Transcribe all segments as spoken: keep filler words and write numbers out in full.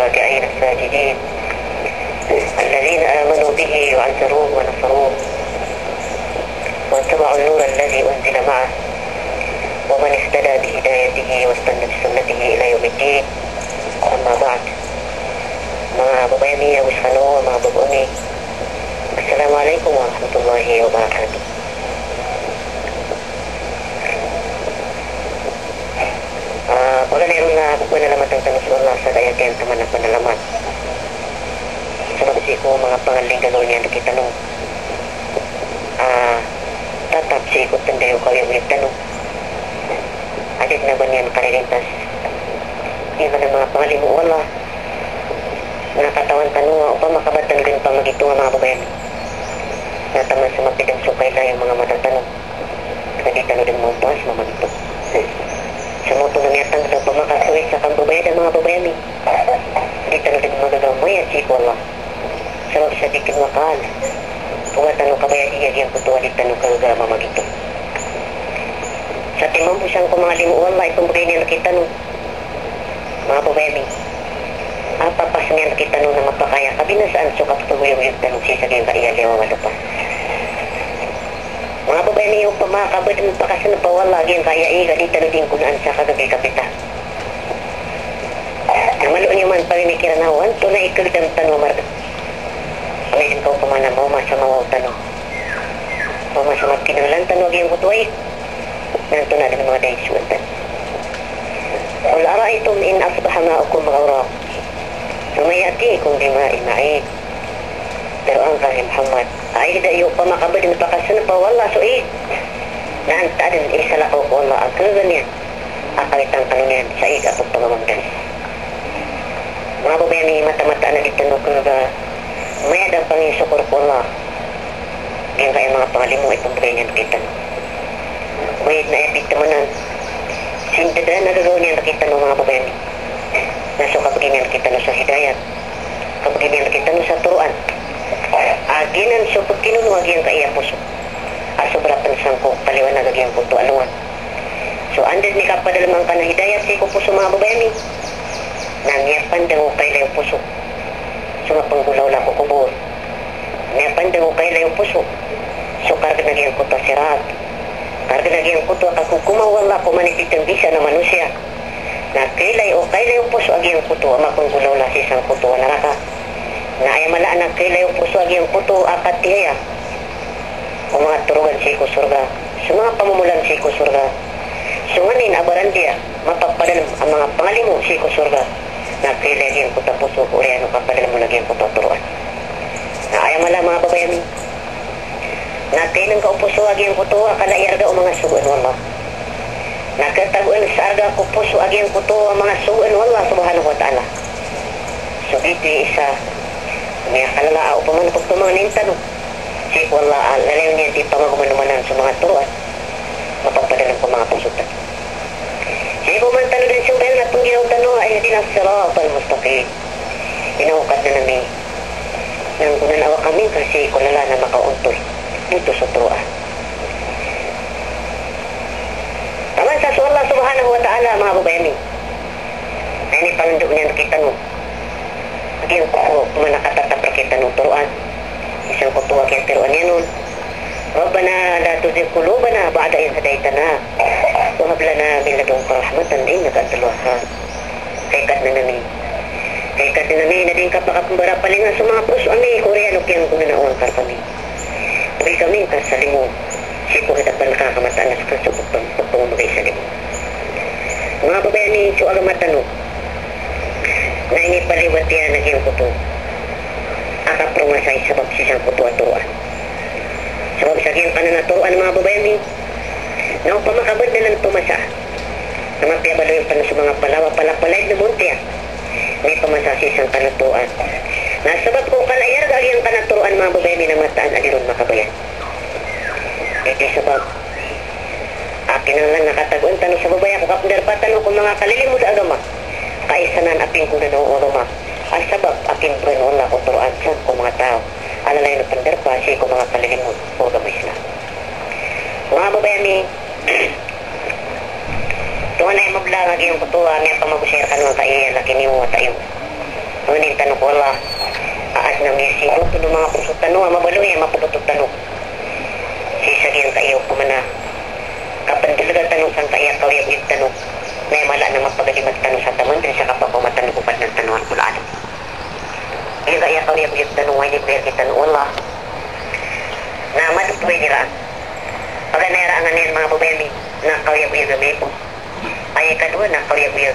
الراكعين الساجدين الذين آمنوا به وعزروه ونصروه واتبعوا النور الذي أنزل معه ومن اهتدى بهدايته واستن بسنته إلى يوم الدين. أما بعد. Manga babay ami, ago sekano a manga babay ami, Assalamu alaikum warahmatullahi wabarakatuh. Ah, paganay ron na panalamatan tano so Allah sa da a aya taman a panalamat. Sabap sii ko manga pangalinggalon iyan rektano. Ah, tatap sii ko tanda o kaoyagoyag tano. A da den a ba niyan karirintas. Iyan a manga pangalimo o Allah. Na katawan tano a opama ka ba tano den pamagitong a manga babay ami, na taman sa mapidang so kailay o manga mata tano, na di tano den maompas mamagitong. Sa maoto na miyatanggal a opama ka so isa ka mbabayad a manga babay ami, di tano den magaga maya sii ko Allah. Sabap sa di kena akal. Oba tano kabayadi a giyangkoto a di tano kagaga mamagitong. Sa timambo san ko manga limo o Allah i pembegay niyan rektano. Manga babay ami, a papasen iyan rektano na mapakay a kabinasaan so kapepagoyagoyag tano sii sa giyangkaya liyawaw a lopa. Manga babay ami, opama ka ba den pakasenapa o Allah a giyangkaya i ka di tano den konaan sa kagagay kapita. Na malo niyo man pamimikiran a o antonaa i kegedam tano a margen. Amay den ka opama na maoma sa mawaw tano, maoma sa mapinanglan tano a giyangkoto a ig, na antonaa den a manga daisowan tano. قل أرأيتم إن أصبح ماؤكم غورا فمن يأتيكم بماء معين. Tero angka, hay Muhammad, a ig da iyo, opama ka ba den pakasenapa o Allah so ig, na antaa den i salakaw ko Allah a kegeniyan a kawitan kano niyan sa ig a pepangawangdan. Manga babay ami, mataan-mataan a di tano kagaga mayad a panginsokor ko Allah giyangkaya manga pangalimo i pembegay niyan rektano. Mayad na aya pitamanan, sindadan a gagaw niyan rektano, manga babay ami, na so kabegay niyan rektano sa hidayat, kabegay niyan rektano sa toroan. A giyanan so pekinono a giyangkaya poso a sobra pen sangko paliwanag a giyangkoto a alongan. So anda den i kapadalem angkanan a hidayat sii ko poso, manga babay ami, na miyapandang o kailay o poso so mapenggolawla ko kobor. Miyapandang o kailay o poso so karegen a giyangkoto a sirat, karegen a giyangkoto a kakokoma o Allah ko manititembisa na manosiya. Na kailay o, kailay o poso a giyangkoto a mapenggolawla sii sangkoto a naraka. Na aya mala a na kailay o poso a giyangkoto a katiyaya o manga torogan sii ko sorga, so manga pamomolan sii ko sorga, so nganin a barandiya mapapadalem a manga pangalimo sii ko sorga, na kailay a giyangkoto a poso ko oriyan o kapadalem on a giyangkoto a toroan. Na aya mala, manga babay ami, na kainengka o poso a giyangkoto a kala i arga o manga sogoan o Allah. Na katagoan sa arga ko poso a giyangkoto a manga sogoan o Allah subhanahu wa ta'ala. So giyoto i isa a miyakalala a opama na pagpamangnin tano sii ko Allah a lalayon iyan di pamagomanomanan so manga toroan mapapadalem ko manga poso tano. Sii ko man tano den so bayan a penggiraw tano a ihdinas siratal mustaqim. Ino Kadnan ami, na nggonanaoa kami ngka sii ko lalan a makaontoy, oto so toroan. Taman sa so Allah subhanahu wa ta'ala, manga babay ami, na inipangndao niyan rektano a giyangkoto a opama na katatap rektano toroan. Sii sangkoto a kiyatharoa niyan on, ربنا لا تزغ قلوبنا بعد إذ هديتنا وهب لنا من لدنك رحمة إنك أنت الوهاب. Hay Kadnan ami, hay Kadnan ami, na di ngka pakapembarapalinga so manga poso ami ko oriyan o kiyanggonanaoa ngka rekami. Pagari kami ngka sa limo sii ko hadapan ka ka mataan a sekaniyan so pagpang-, pagpangomagay sa limo. Manga babay ami, so agama tano na inipaliwat iyan a giyangkoto a kapromasa i sabap sii sangkoto a toroan. Sabap sa giyangkanan a toroan, manga babay ami, na opama ka ba den a tomasa na mapiyabaloy pen so manga palaw a palapalaya den a bontiya na ipamasa sii sangkanan a toroan. Na sabap ko kala i arga a giyangkanan a toroan, manga babay ami, na mataan a di ron makabayad. Aya sabap a kinanglan a katagoan tano sa babaya ko kapendarpa tano ko manga kalilimod a agama. Ka isa nan a pinggonanaoa o agama a sabap a pimbegan o Allah ko toroan san ko manga taw a lalayon o pendarpa sii ko manga kalilimod o agama Islam. Manga babay ami, tonganay a mablang a giyangkoto a miyapamagosay rekano angkai a laki niyo a wata iyo. Pangnin tano ko Allah a adn a miyasimbot o manga poso tano a mabaloy a mapmbtowan tano sii sa giyangkaya opama na kapndlga tano sangkaya kaoyagoyag tano na aya mala na mapagalimat tano sa taman dn sa kapapaoma tano ko Kadnan tano a Rabbul Alamin. Giyangkaya kaoyagoyag tano a inibgay rktano o Allah na madop a iniraan. Paganay a rangan iyan, manga babay ami, na kaoyagoyag a miyapos. Aya ikadowa na kaoyagoyag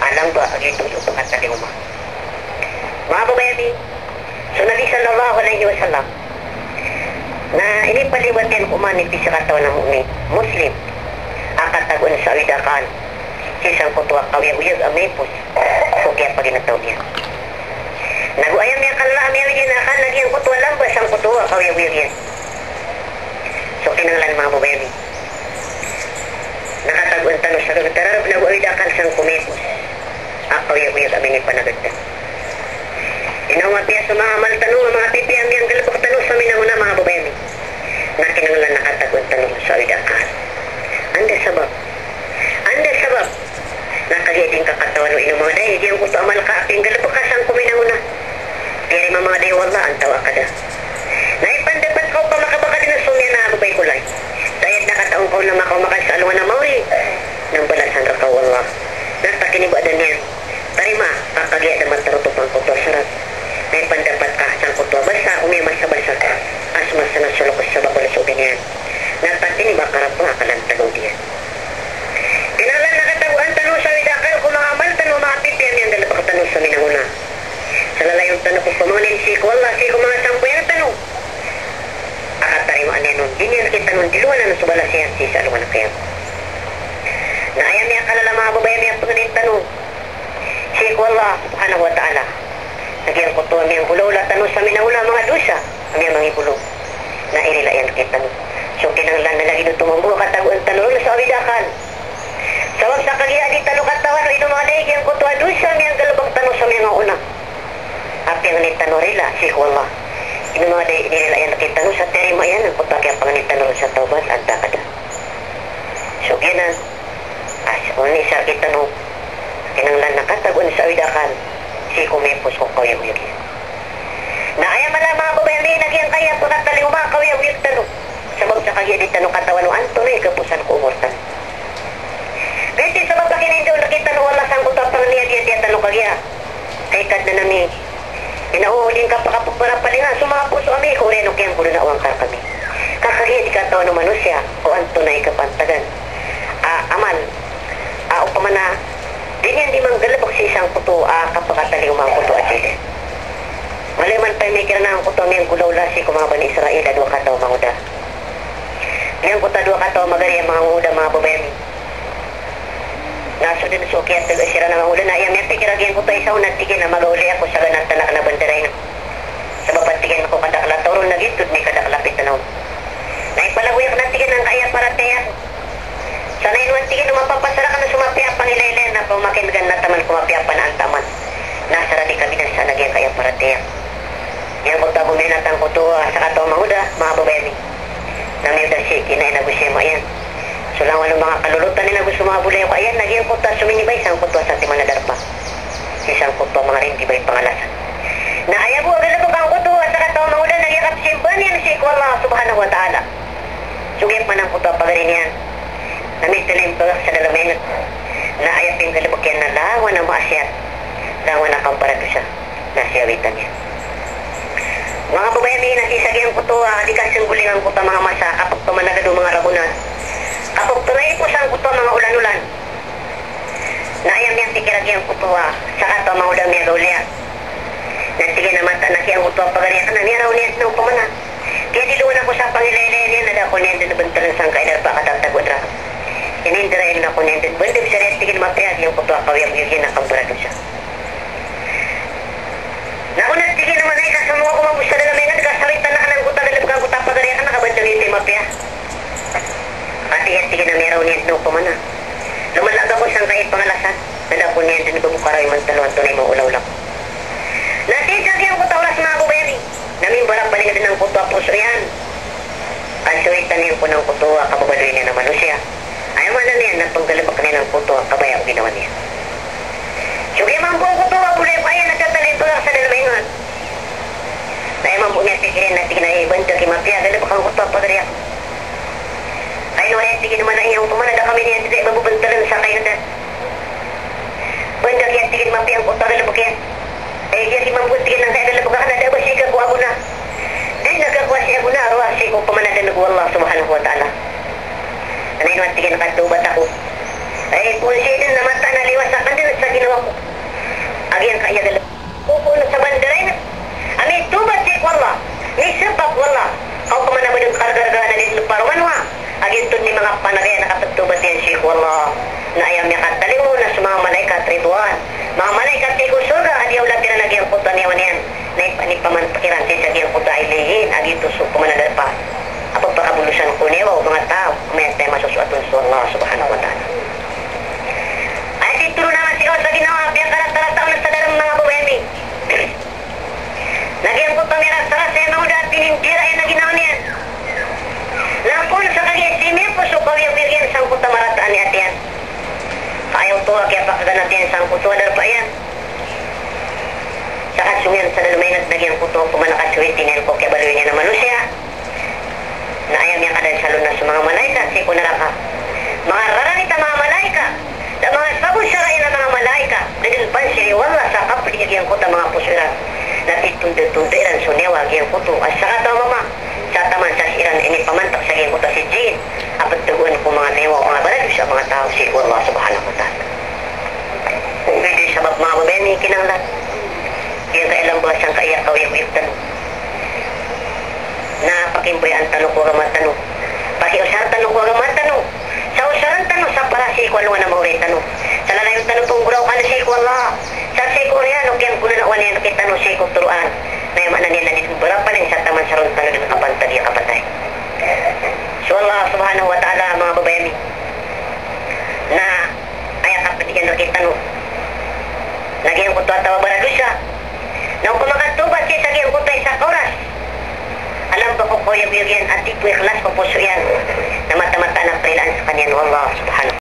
a lamba a giyoto i pakatalingoma. Manga babay ami, so Nabi sallallahu alaihi wasallam na inipaliwat iyan ko oman i pizakatawan a mu'min, Muslim, a katagoan sa awid a akal sii sangkoto a kaoyagoyag a miyapos ko kiyapaginetaw niyan. Nago aya miyakalala a miyawid iyan a akal na giyangkoto a lamba sangkoto a kaoyagoyag iyan. So kinanglan, manga babay ami, na katagoan tano sa gagawii a rarab nago awid a akal sangko miyapos a kaoyagoyag a minipanagad tano. Ino mapiya so manga amal tano a manga pipiya a miyanggalbk tano sa minangona, manga babay ami, na kinanglan na katagoan tano sa awid a akal. Anda sabap? Anda sabap? Na kagiya di ngka katawan o ino manga dai giyangkoto a amal ka a pinggalbk ka sangko minangona. Piyarima, manga dai, o Allah, antawaa ka da. Na ipandapat ka opama ka ba ka dn a so miyanababay ko lay. Sa aya dn a katawan ka on na makaoma ka sa alongan a maori na mbalasan rka o Allah. Na takiniba dn iyan. Tarima, ka kagiya da matarotop angkoto a sarat. Na ipandapat ka sangkoto a basa o miyamasa-basa ka a so masa na so loks sa bakol so obi niyan. Na takiniba ka rap a kalan tagaw diyan. Kinanglan na katagoan tano sa awid a akal ko manga amal tano a manga pipiya a miyanggalbk tano sa minangona. Sa lalayon tano ko pamangnin sii ko Allah, sii ko manga sambayang tano a katarimaan iyan on, di niyan rktano on dilowanan so balas iyan sii sa alongan a qiyamah. Na aya miyakalala, manga babay ami, a pangnin tano sii ko Allah subhanahu wa ta'ala na giyangkoto a miyanggolawla tano sa minangona a manga dosa a miyamangigolo na irila iyan rktano. So kinanglan na lagid oto mambo a katagoan tano ron sa awid a akal. Sabap sa kagiya di tano katawan o ino manga dai giyangkoto a dosa a miyanggalbk tano sa miyangaona a piyangni tano rila sii ko Allah. Ino manga dai inirila iyan rktano sa tiyarima iyan angkoto a kiyapangni tano ron sa tawbat, antaa ka da. So giyanan a so ini sa rktano, kinanglan na katagoan sa awid a akal sii ko miyapos ko kaoyagoyag iyan. Na aya mala, manga babay ami, na giyangkaya pakatalingoma a kaoyagoyag tano. Sabap sa kagiya di tano katawan o antonaa i kaposan ko omor tano. Giyoto i sabap a kinaindaon rktano o Allah sangkoto a pangni a diyadiya tano kagiya, hay Kadnan ami, ino o di ngka pakapagparapalinga so manga poso ami ko oriyan o kiyanggolonaan ka rkami. Ka kagiya di katawan o manosiya o antonaa i kapantagan a amal a opama na di niyan di manggalbk sii sangkoto a kapakatalingoma angkoto a ajal iyan. Mala i man pamikiran angkoto a miyanggolawla sii ko manga Bani Israil a dowa kataw a mangoda. Giyangkoto a dowa kataw a magari a mangoda, manga babay ami, na so dn so kiyatga siran a mangoda na aya miyapikir a giyangkoto a isa on na tig iyan a magaoli ako sa ganatan a kna a bandarain ako. Sabap a tig iyan ko kadakl a taw ron na giyoto dn i kadakl a pitna on. Na ipalagoy akn a tig iyan angkaya paratiyaya ako. Sa ino a tig iyan o mapapasar akn so mapiya a pangilaylay na pamakin'gan na taman ko mapiya a panaan taman. Na sa radig kabinasa na giyangkaya paratiyaya ako. Giyangkoto a gominat angkoto a sakataw a mangoda, manga babay ami, na miyoda si kina iyan ago si ama iyan. So langon o manga kalolotan iyan ago so manga bolayoka iyan, na giyangkoto a sominibay sangkoto a satiman a darpa sii sangkoto a manga rindibay pangalasan. Na aya bo a galbk angkoto a sakataw a mangoda na giyangkoto a simba niyan sii ko Allah subhanahu wa ta'ala. So giya pman angkoto a pagari niyan na mitalimbag sa dalm a ingd, na aya pinggalbk iyan na langon a maasiyat, langon a kamparadosa. Na siyawitan iyan. Manga babay ami, na sii sa giyangkoto a di kasnggoling angkoto a manga masa, kapag pamanagad o manga ragon, kapag pangaipo sangkoto a manga olan-olan, na aya miyapikir a giyangkoto a sakataw a mangoda a miyagawliya. Na tig iyan a mataan a giyangkoto a pagari akn na miyaraw niyan dn opama na kiyadilowan ako sa pangilaylay niyan na da ako niyan dn bntln sangkai darpa a katatagoan rakn. Inindra iyan ako niyan dn bndg sa riya, tig iyan, mapiya giyangkoto a kaoyagoyag iyan a kamparadosa. Na kon a tig iyan a manay ka so manga ko mambo sa dalm a ingd ka sawitan akn angkoto a galbk angkoto a pagari akn na kabndg iyan i mapiya. Ati iyan, tig iyan a miyaraw niyan dn opama na lomalaag ako sangkai pangalasan, na da ako niyan dn bbo karaw imanto a antonaa i manga olaola ko. Na sii sa giyangkoto a oras, manga babay ami, na mimbarapaling dn angkoto a poso iyan. Ka sawitan iyan kon angkoto a kababaloy niyan a manosiya. Aya maana niyan na pnggalbkn iyan angkoto a kabaya o ginawa niyan. So giya mambo angkoto a bolayoka iyan na Tolak sa dalem a ingon. Na aya mambo niyan pikirin na tig iyan a, "Ay, banda ki mapiya, galebek angkoto a pagari ako. Ay, no, aya tig iyan a mana iyan, opama na da kami niyan, di ba bo bentelen sa kayo da. Banda ki aya tig iyan a mapiya angkoto a galebek iyan. Ay, di aki mambo tig iyan a kaya galebek aken na da ba sii ka ko agona. Di na ka ko a sii agona, aro a sii ko opama na da nego o Allah subhanahu wa ta'ala." Na ino a tig iyan a katawbat ako. Ay, kon sii den na mataan a liwas aken den sa ginawa ko a giyangkaya galebek. Ko kon sa bandar iyan a mitawbat sii ko Allah, misepak ko Allah. Ka opama na ba den kargarga na di den paroman wa a giyoto den i manga panagaya na kapetawbat iyan sii ko Allah. Na aya miyakatalingoma na so manga malaikat Ridwan, manga malaikat sii ko sorga a di awlat iran a giyangkoto a niyawa niyan. Na ipa-, ipamantek iran sii sa giyangkoto a Illiyin a giyoto so opama na darpa a pepakabolosan ko niyawa o manga taw a mayatay a masosoat on so Allah subhanahu wa ta'ala. Aya titoro na masigaw sa ginawa a piyakaratarata on sa dalem, manga babay ami, na giyangkoto a miyarasarasa iyan a manga oda a tinindira iyan a ginawa niyan. Na kon sa kagiya simiyapos o kawiyawiyag iyan sangkoto a marata a niyat iyan, ka aya oto a kiyapakaganat iyan sangkoto a darpa iyan, sa kasong iyan sa dalem a ingat na giyangkoto a opama na kasong iyan tiniyan ko kiyabaloy niyan a manosiya. Na aya miyakadaan sa alongan so manga malaikat sii ko naraka, manga rarangit a manga malaikat, na manga sabot sa rayan a manga malaikat, na den pansiri o Allah sa kaped iyan giyangkoto a manga poso iran. Na titondatonda iran so niyawa giyangkoto a sakataw a mama, sa taman sa sii ran inipamantek sa giyangkoto a sijjin a pethagoan ko manga niyawa o manga baradosa a manga taw sii ko Allah subhanahu wa ta'ala. Ino di sabap, manga babay ami, kinanglan, giyangkaya lamba sangkaya kawiyawiyag tano na pakimbayaan tano ko agama tano, pakiosar tano ko agama tano, sa osaran tano sa para sii ko alongan a maori tano, sa lalayon tano penggoraokan sii ko Allah, sa sii ko oriyan o kiyanggona o aniyan rektano sii ko toroan. Na aya maana niyan na di den barapaling sa taman sa ron tano den kapantag i kapatay. So Allah subhanahu wa ta'ala, manga babay ami, na aya kaped iyan rektano na giyangkoto a taw a baradosa, na o kamakatawbat sii sa giyangkoto a isa ka oras a lamba ko kawiyawiyag iyan a di ko ikhlas ko poso iyan, na mataan-mataan a parilaan sekaniyan o Allah.